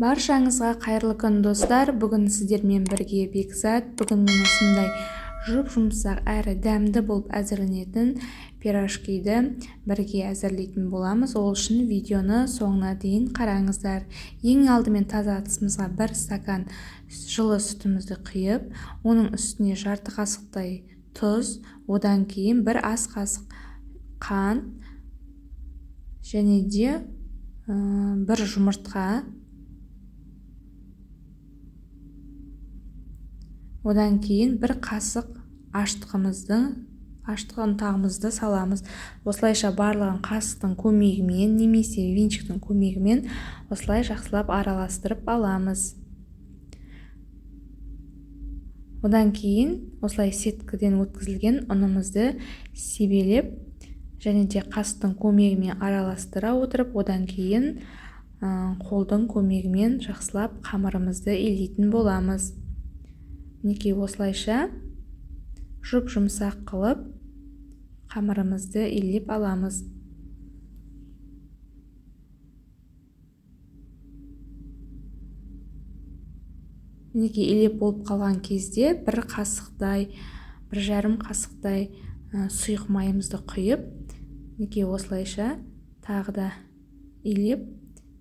Баршаңызға қайырлы күн, достар! Бүгін сіздермен бірге Бекзат. Бүгін мен осындай жұп-жұмсақ әрі дәмді болып әзірленетін пирожкиді бірге әзірлейтін боламыз. Ол үшін видеоны соңына дейін қараңыздар. Ең алдымен таза ыдысымызға 1 стакан жылы сүтімізді құйып, оның үстіне жарты қасықтай тұз, одан кейін 1 ас қасық қант және де 1 жұмыртқа. Одан кейін 1 қасық аштық ұнтағымызды саламыз. Осылайша барлығын қасықтың көмегімен немесе венчиктің көмегімен осылай жақсылап араластырып аламыз. Одан кейін осылай сеткіден өткізілген ұнымызды себелеп және де қасықтың көмегімен араластыра отырып, одан кейін қолдың көмегімен жақсылап қамырымызды илейтін боламыз. Мінекей осылайша жұп-жұмсақ қылып қамырымызды илеп аламыз. Мінекей илеп болып қалған кезде бір қасықтай, бір жарым қасықтай сұйық майымызды құйып, мінекей осылайша тағы да илеп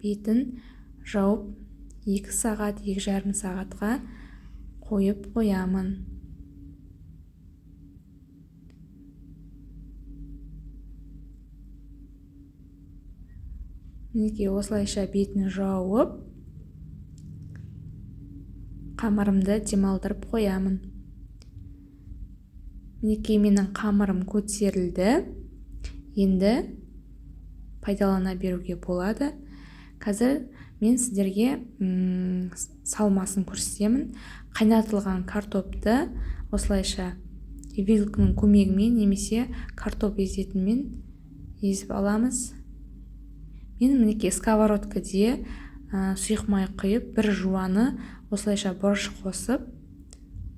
бетін жауып 2 сағат, екі жарым сағатқа қойып қоямын. Мінекей осылайша бетін жауып, қамырымды демалдырып қоямын. Мінекей менің қамырым көтерілді. Енді пайдалана беруге болады. Қазір мен сіздерге салмасын көрсетемін. Қайнатылған картопты осылайша вилканың көмегімен немесе картоп езетінмен езіп аламыз. Мен мінекей сковородкаде сұйық май құйып, бір жуаны осылайша бұрыш қосып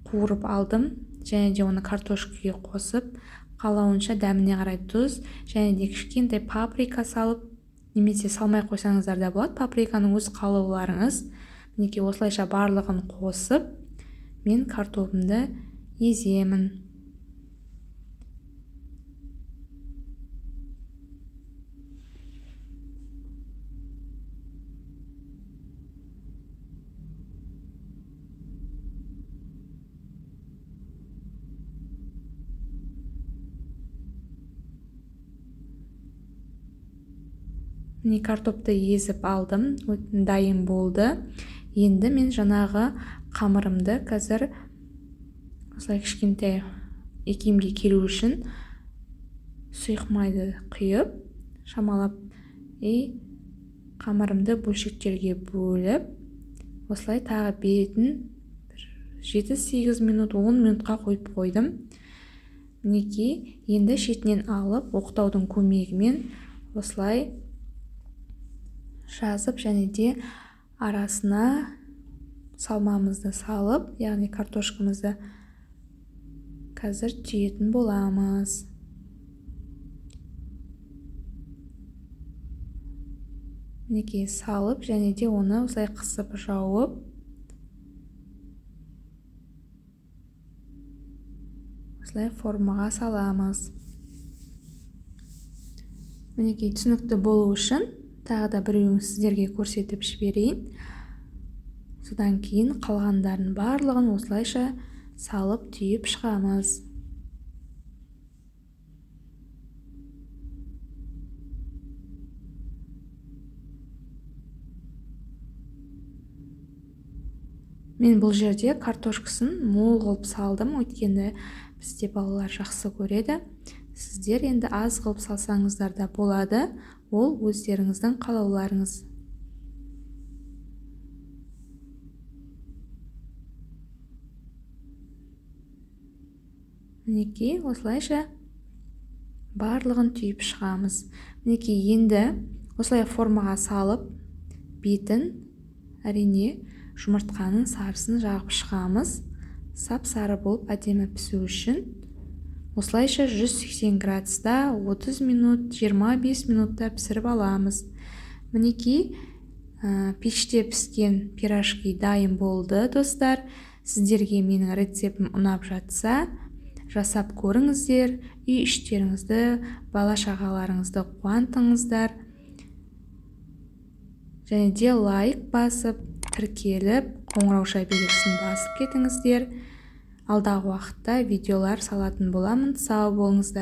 қуырып алдым. Және де оны картошкаға қосып, қалауынша дәміне қарай тұз және де кішкентай паприка салып, немесе салмай қойсаңыздар да болады, паприканың өз қалауларыңыз. Мінекей осылайша барлығын қосып, мен картобымды еземін. Міне картопты езіп алдым, дайын болды. Енді мен жаңағы қамырымды қазір осылай кішкентай икемге келу үшін сұйық майды құйып, шамалап и қамырымды бөлшектерге бөліп, осылай тағы бетін бір жеті-сегіз минут, 10 минутқа қойып қойдым. Мінекей, енді шетінен алып, оқтаудың көмегімен осылай жазып және де арасына салмамызды салып, яғни картошкамызды қазір түйетін боламыз. Мінекей салып және де оны осылай қысып жауып, осылай формаға саламыз. Мінекей түсінікті болу үшін тағы да біреуін сіздерге көрсетіп жіберейін. Содан кейін қалғандарын барлығын осылайша салып түйіп шығамыз. Мен бұл жерде картошкасын мол қылып салдым, өйткені бізде балалар жақсы көреді. Сіздер енді аз қылып салсаңыздар да болады, ол өздеріңіздің қалауларыңыз. Мінекей осылайша барлығын түйіп шығамыз. Мінекей енді осылай формаға салып, бетін әрине жұмыртқаның сарысын жағып шығамыз. Сап-сары болып әдемі пісу үшін осылайша 180 градуста 30 минут, 25 минутта пісіріп аламыз. Мінекей, Пеште піскен пирожки дайын болды, достар. Сіздерге менің рецептім ұнап жатса, жасап көріңіздер, үй іштеріңізді, бала шағаларыңызды қуантыңыздар. Және де лайк басып, тіркеліп, қоңырауша белгісін басып кетіңіздер. Алдағы уақытта видеолар салатын боламын. Сау болыңыздар.